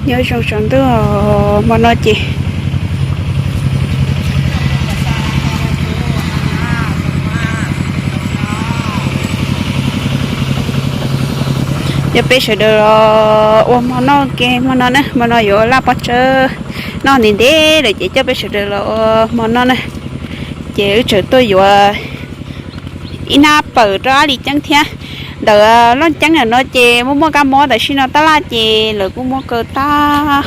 Nyob zoo tsaus ntuj, hmo no ces coj peb sawv daws los ua hmo noj ke hmo no na, hmo no yuav laj pob tsawb noj ntev ntev lawm ces coj peb sawv daws los ua hmo noj na. Ces wb tseem tuaj yuav ib hnab pawm rau Ab Lis Ceeb thiab. Ntawm Looj Ceeb ntawm no ces muaj muaj kab mob, tam sim no tab laj ces lawv kuj muab kaw tag,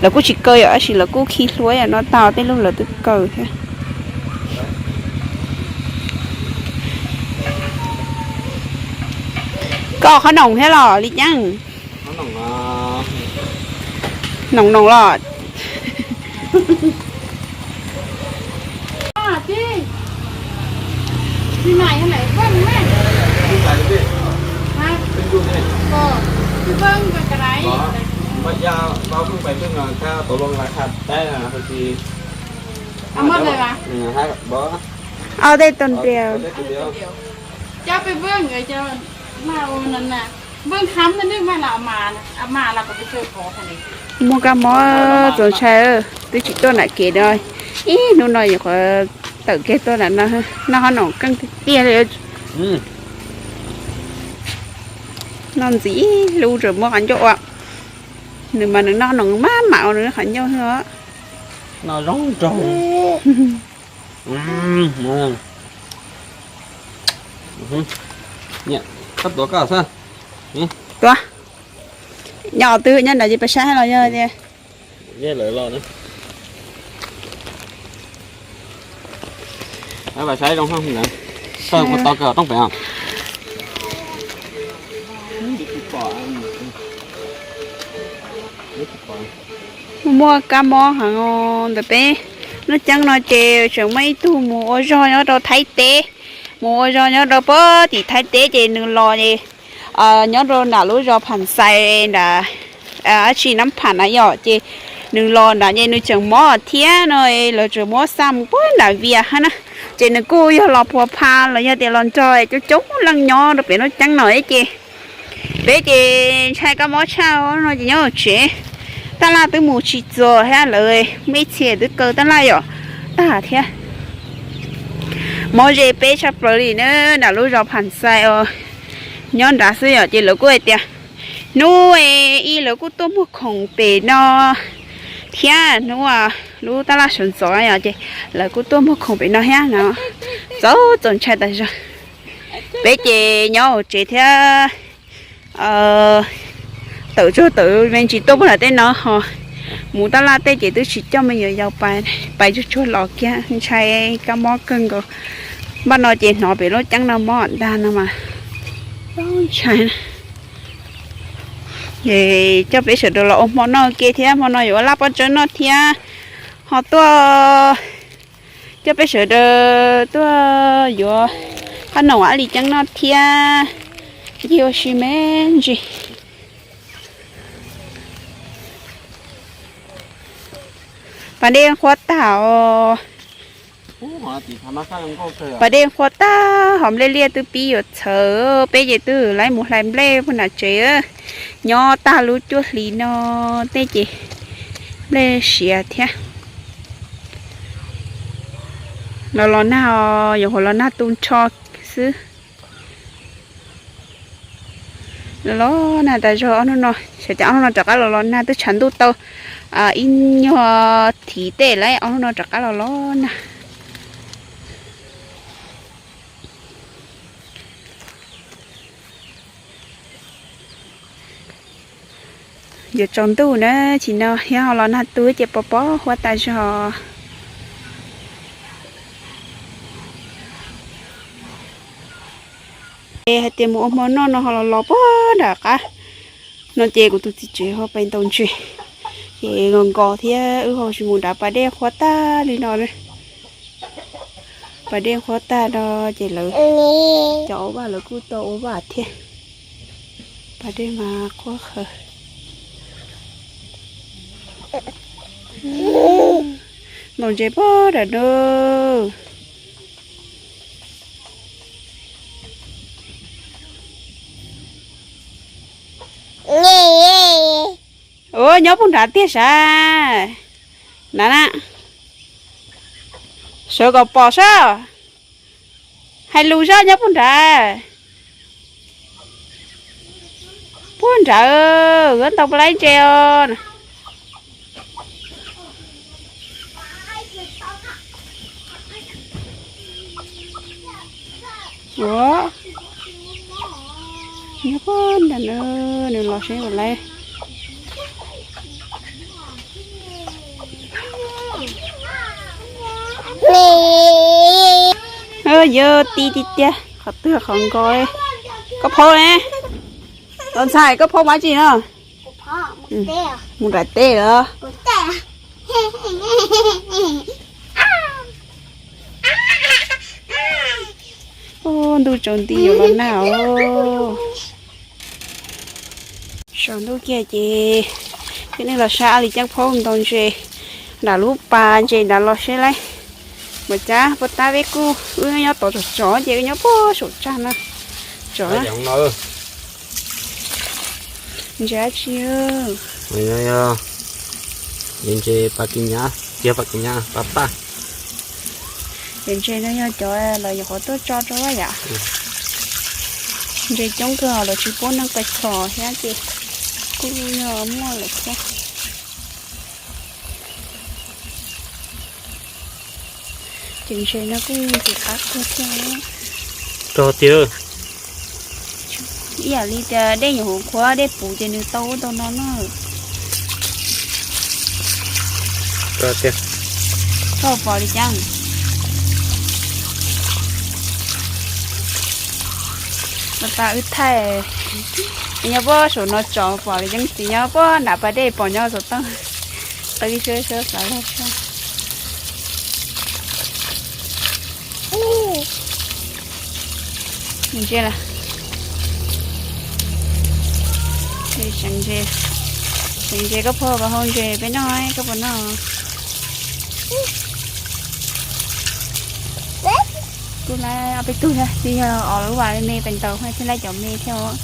lawv kuj tsis kaw yom, tab sis lawv kuj khi hlua yom, no tau tej lub lawv twb kaw thiab. Koj qhob noom thiab los Lis Ceeb? Noom noom los. Au tej tus ntiav. Muaj kab mob txaus ntshai, twb tsis tuaj nram kev no. Ib hnub no yuav qhuav tawm kiag tuaj nram no, noj qhob noom keej tiag tiag li. Noj ntxiv ib lub tseem muab qhov ncauj ua. Nws mas nws noj noom maj mam ua nws qhov ncauj xwb os. No zoo nraug. Koj tuav koj xwb. Tuav. Nyob twb nyob nrad ces pas saib los yog tias. Pas saib zoo ntawd, tau kawg rooj pem. Muaj kab mob heev ntawm peb lub ceeb no ces tseem muaj ib tug mus ua zog nyob rau Thaib teb, mus ua zog nyob rau pem tim Thaib teb ces nws los es nyob rau nram lub zos Pham Xais nram dab tsi Nab Pham na yom, ces nws los nrad ces nws tseem mob thiab no, lawv tseem muab xa mus puag nram Vias hab na. Ces nws kuj yog los phuav pha los yog tias los nrog coob coob leej nyob rau pem lub ceeb no ces peb ces ntshai kab mob tshaj no ces nyob tsev. Tab laj twb mus tsis txog thiab, lawv muaj ib txhia twb kaw tab laj yom, tag thiab. Mob ze peb tshaj plaws li na, nram lub zos Pham Xais os, nyob nrad xwb yom, ces lawv kuj hais tias hnub ib lawv kuj tuaj muag khoom pem no thiab, hnub lub tab laj sawv ntxov yom, ces lawv kuj tuaj muag khoom pem no thiab no. Txaus txaus ntshai tas zog. Peb ces nyob hauv tsev thiab, tawm tsuag tawm me ntsis tuaj puag nram tej no ho mus tab laj tej ces twb tsis coj me nyuam yaus pais, pais tsuag tsuag los kiag, ntshai kab mob kawg nkaus. Npaj no ces hnov pem lub ceeb no mob ntag no mas ntshai. Ces coj peb sawv daws los ua hmo noj ke thiab, hmo no yuav ua laj pob tsawb noj thiab, ho tuaj coj peb sawv daws tuaj yuav qhob noom Ab Lis Ceeb noj thiab, ncig ua si me ntsis. Pas dej qhuav tag os. Pas dej qhuav tag ho nplej liaj twb pib yuav txhawv, peb ces twb laib mus hlais nplej puag nram tsev. Nyob tag lub cuaj hlis no tej ces nplej siav thiab. Los los nag, yuav hauv los nag tu nrho xwb. Los los nag tas zog ob hnub no, xyov cas ob hnub no rov qab los los nag, twb tshav ntuj tau ib nyuag thiv tej lawm, ob hnub no rov qab los los nag. Yuav tsaus ntuj na, tsis no thiab ho los nag tu ces pos pos huab tas zog. Es hais tias mus ua hmo noj no ho los los puag nram qab no ces kuv tus txiv tsev ho pais ntaus ntses, ces nkaus nkaus thiab wb ho tsis mus nrad, pas dej qhuav tag li no. Pas dej qhuav tag no ces lawv cov ua vaj lawv kuj tau ua vaj thiab. Pas dej mas qhuav qhawv. Ntaus ntses puag nram no. Ua Nyob puag nrad tiag sav. Na na, sawv kom pom sab. Hais lus sab nyob puag nrad. Puag nrad, wb ntau pab laib ntses os. Ua, nyob puag nrad na, nws los seb puas laib. Yog ti tiag tiag, qhov twg qhov nkaus. Koj phaub ne? Los ntxhais, koj phaub mas tsi no? Mus nram teb lawm. Ntuj tsaus nti yuav los nag os. Tsaus ntuj kiag ces peb neeg los saib Ab Lis Ceeb phaub ntau ntses nram lub pas ntses nrad los seb laib. Npaum cas puas tab peb kuj, wb nyob tod tsom tsom ces wb nyob puag saum tsag no. Tsom ntses dab tsi? Ntses pas kis nyab, tiag pas kis nyab pas paj. Ces ntses no yog cov los nyuam qhuav tuaj tso rau yam. Ntses coob kawg los tsis pub neeg pes txhom thiab ces kuj yog muaj lawm thiab. Ces ntses no kuj ntxim qab kawg thiab. Rog tiag. Ib yam li tias dej nyuam qhuav qhuav dej puv ces nws tau ub tau no na. Rog tiag. Rog pom li cas? Mas tas wb thaij, nyob puag saum no tsom pom li yeej txiv, nyob puag nram pas dej pom nyob saum toj. Qw sab sab xav log sab. Ntses, seev ntses, seev ntses koj phaub, koj hau ntses peb noj, koj puas noj? Kuj laib ob peb tug thiab, twb yog os lub vas me pes ntaus thiab laib cov me thiab.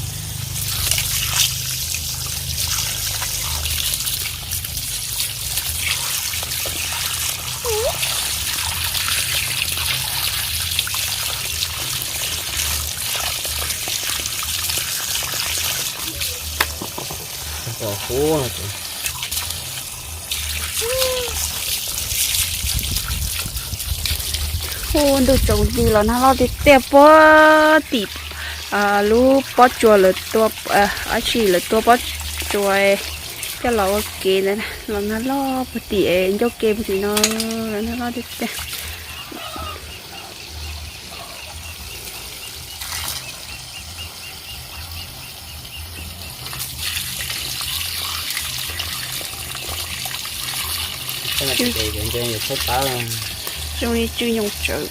Hu ntuj tsaus nti los nag loj tiag tiag puag tim lub pob tsuas lawv tua, dab tsi lawv tua pob tsuas coj los ua ke ntawd, los nag loj puag tim ncauj ke puag tim no, los nag loj tiag tiag. Zoo li tsw nyoos tsawv.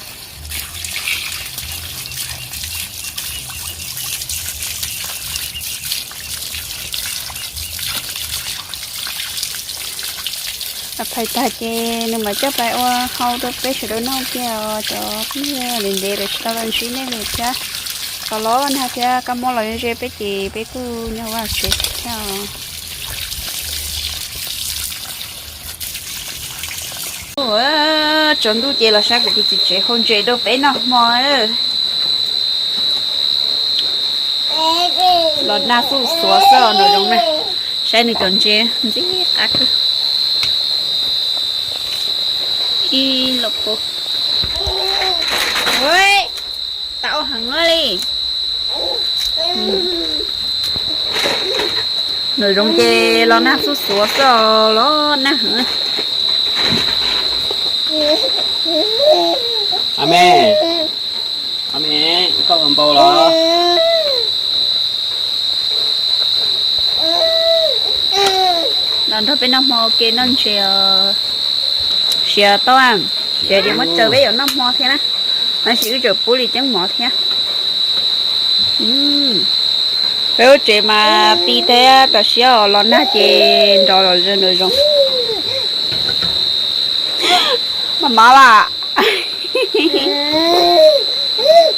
Phais tag ces nws mam coj pais ua hau rau peb sawv daws noj kiag os cov phooj ywg. Ntev ntev lawm tsis tau los ntsib nej li thiab. Los los nag thiab kab mob los ze peb ces peb kuj nyob vaj tsev thiab os. Tsaus ntuj ces los saib kuv tus txiv tsev hau ntses rau peb noj hmo. Los nag xuj xuav xwb os nraum zoov na. Saib nws cov ntses ntxim qab kawg. Ib los pov, tas ua heev li. Nraum zoov ces los nag xuj xuav xwb os, los nag heev. A me, a me, koj ua npau los? Los nrog peb noj hmo ua ke noj ntses os. Siav tau, siav ces muab tsaws peb yuav noj hmo thiab na. Tab sis wb tseem pub Li Ceeb mov thiab. Peb lub tsev mas ti thiab tam sim no los nag ces nrov los nraum zoov. Maj maj las.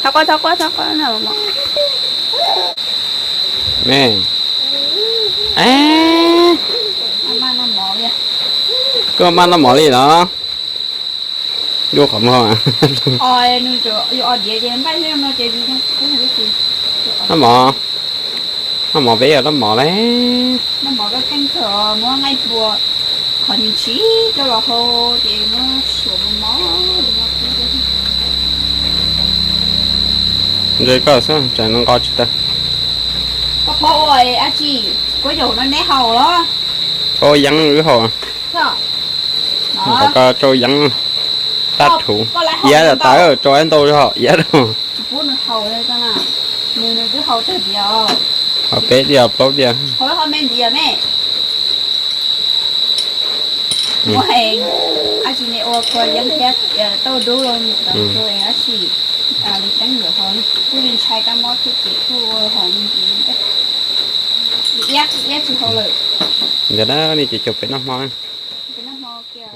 Thov quaj, thov quaj, thov quaj. Me, Koj maj noj mov li los? Dua qhov muag. Noj mov, noj mov peb yog noj mov le. Ntshe koj xwb, tsam no nqos tsis tau. Koj phob ua dab tsi? Kuab yaum no neb haus los? Koj yeeb wb haus. Kom koj rau yeeb, tab rhuv, iab tawv rau ib ntau zog iab rau. Ho peb diav plaub diav. Muab heev, ab tsi ne ua kua yeeb thiab tauj dub los ntawd tab sis li teeb ntawm ho kuj li ntshai kab mob thiab ces kuj ua haus li ntawd. Iab tsis haus lawm. Ntawd na, nej ces caum peb noj hmo, peb noj hmo kiag.